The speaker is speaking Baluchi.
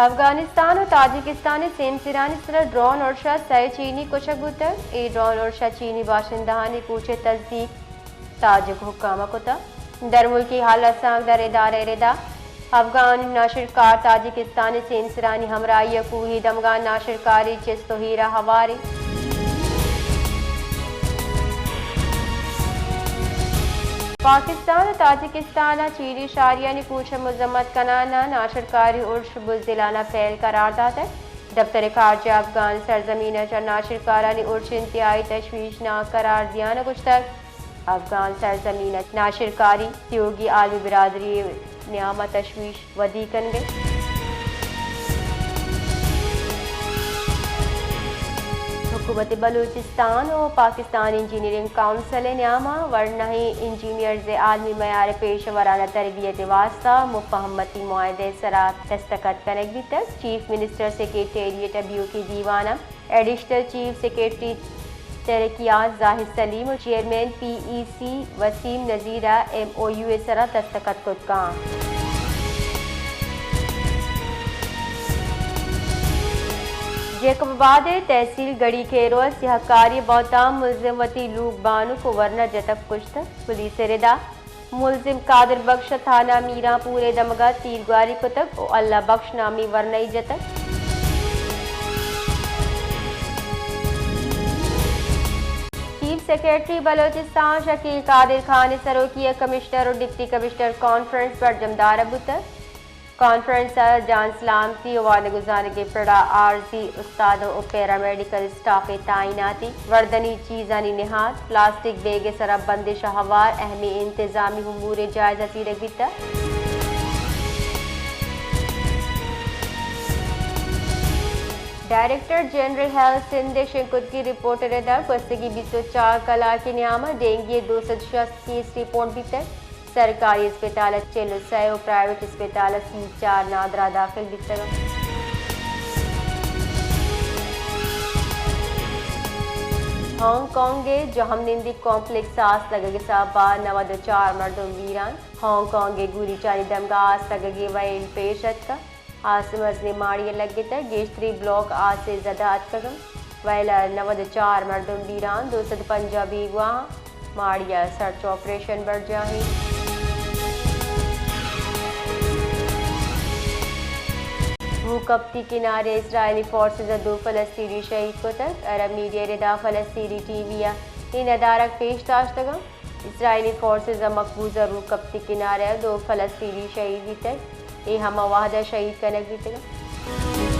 افغانستان ءُ تاجکستان ءِ سیمسرانی سرا ڈرون ارش ءَ سئے چینی کشگ بوتگ۔ اے ڈرون ارش ءَ چینی باشندہانی پوچ ءِ تصدیق تاجک حکام ءَ کتگ۔ درملکی ہال رسانکدر ادارہ ءِ ردا افغان ناشرکار تاجکستان ءِ سیمسرانی ہمراہی ءَ کوہی دمگاں ناشرکاری چست ءُ ہیر ءَ ہوار انت۔ پاکستان ءُ تاجکستان ءَ چینی شہریانی پوچ ءِ مذمت کنان ءَ ناشرکاری ارش بزدلانہ پہل قرار داتگ۔ دپتر خارجہ افغان سرزمین ءَ چہ ناشرکارانی ارش انتہائی تشویشناک قرار دیان ءَ گوشتگ، افغان سرزمین ءَ ناشرکاری تیوگی عالمی برادری ءِ نیام ءَ تشویش ودی کنگ ءَ۔ حکومت بلوچستان ءُ پاکستان انجینئرنگ کونسل ءِ نیام ءَ ورناہیں انجینئرز ءِ عالمی معیار ءِ پیشہ ورانہ تربیت ءِ واستہ مفاہمتی معاہدہ ءِ سرا دستخط کنگ بیتگ۔ چیف منسٹر سیکرٹریٹ ءَ بیوکی دیوان ءَ ایڈیشنل چیف سیکرٹری ترقیات زاہد سلیم ءُ چیئرمین پی ای سی وسیم نذیر ءَ ایم او یو ءِ سرا دستخط کت کن۔ جیکب آباد ءِ تحصیل گڑھی کھیرو ءَ سیاہکاری ءِ بہتام ملزم وتی لوگ بانک ءُ ورنا جتگ کشتگ۔ پولیس ءِ ردا ملزم قادر بخش ءَ تھانہ میران پور ءِ دمگ ءَ تیرگواری کتگ ءُ اللہ بخش نامی ورنائی جتگ۔ چیف سیکرٹری بلوچستان شکیل قادر خان ءِ سروکی ءَ کمشنر ءُ ڈپٹی کمشنر کانفرنس برجم دارگ بوتگ۔ کانفرنس ءَ جان سلامتی ءُ وانگزانگ ءِ پڑ ءَ عارضی استاداں ءُ پیرامیڈیکل اسٹاف ءِ تعیناتی، وردنی چیزانی نہاد، پلاسٹک بیگ ءِ سرا بندش ءَ ہوار اہمیں انتظامی امور ءِ جائزہ زیرگ بیتگ۔ ڈائریکٹر جنرل ہیلتھ سندھ ءِ شنگ کتگیں رپورٹ ءِ ردا گوستگیں بیست ءُ چار کلاک ءِ نیام ءَ ڈینگی ءِ دو سد شست کیس رپورٹ بیتگ۔ سرکاری اسپتال ءَ چل ءُ سئے ءُ پرائیویٹ اسپتال ءَ سی ءُ چار نادراہ داخل بیتگ انت۔ ہانگ کانگ ءِ جہم نندی کمپلیکس ءَ آس لگگ ءِ سبب ءَ نود ءُ چار مردم بیران۔ ہانگ کانگ ءِ گوریچانی دمگ ءَ آس لگگ ءِ ویل پیش اتکگ۔ آس ءِ مزنیں ماڑی ءَ لگتگ، گیشتریں بلاک آس ءِ زد ءَ اتکگ انت۔ ویل ءَ نود ءُ چار مردم بیران، دو سد پنجاہ بیگواہ۔ ماڑی ءِ سرچ آپریشن برجاہ انت۔ روکپتی کنارے ءَ اسرائیلی فورسز ءَ دو فلسطینی شہید کتگ۔ عرب میڈیا ءِ ردا فلسطینی ٹی وی ءَ اے ندارگ پیش داشتگ انت۔ اسرائیلی فورسز ءَ مقبوضہ روکپتی کنارے ءَ دو فلسطینی شہید بیتگ۔ اے ہما وہد ءَ شہید کنگ بیتگ انت۔